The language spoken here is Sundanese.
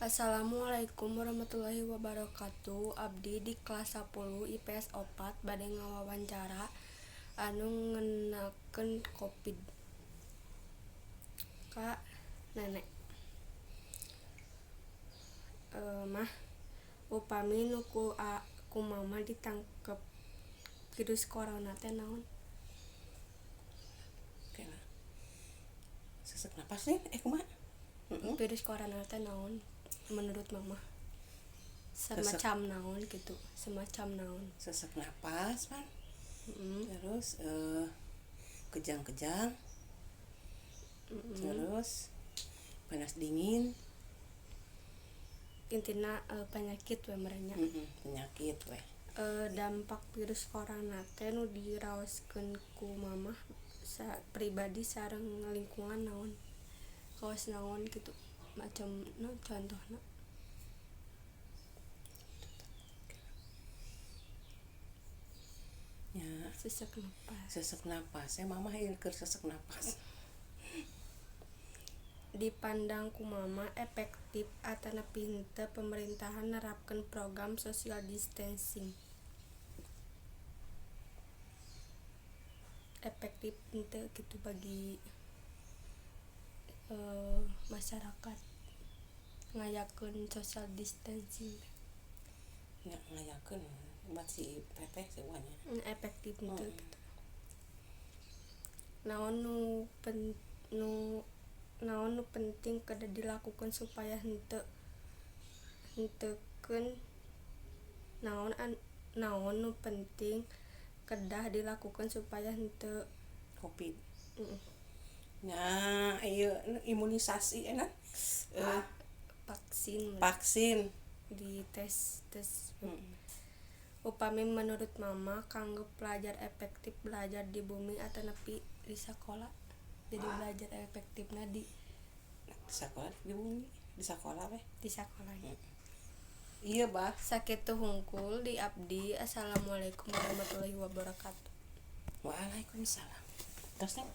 Assalamualaikum warahmatullahi wabarakatuh. Abdi di kelas 10 IPS 4 bade ngawawancara anu ngenakeun Covid ka nenek. Mah, upami nu ku mama ditangkep virus corona teh naon? Kela. Sesek napas nih, eh, kumaha? Virus corona teh naon menurut mama? Semacam naon gitu, semacam naon? Sesek napas pan. Terus kejang-kejang. Terus panas dingin. Intina penyakit we meureun nya. Penyakit we. Dampak virus corona teh nu diraoskeun ku mama pribadi sareng lingkungan naon, kawas naon gitu, macam naon contohna? Ya. Sesek napas. Sesek napas ya, mama ieu keur sesek napas. Dipandang ku mama, efektif atanapi henteu pemerintahan nerapkeun program social distancing? Efektif henteu gitu bagi masyarakat ngayakeun social distancing? Nya, ngayakeun buat si teteh semuanya. Efektif henteu gitu. Naon nu pen, nu naon nu penting kedah dilakukan supaya henteu henteukeun naon naon nu penting kedah dilakukan supaya henteu Covid? Nya, ieu imunisasi enak, vaksin. Vaksin. Di tes tes. Upami menurut mama, kanggo pelajar efektif belajar di bumi atanapi di sekolah? Jadi belajar efektifna di Di sekolah, di bumi, di sekolah weh. Di sekolah. Iya, bah. Sakitu hungkul di abdi. Assalamualaikum warahmatullahi wabarakatuh. Waalaikumsalam. Terus nih.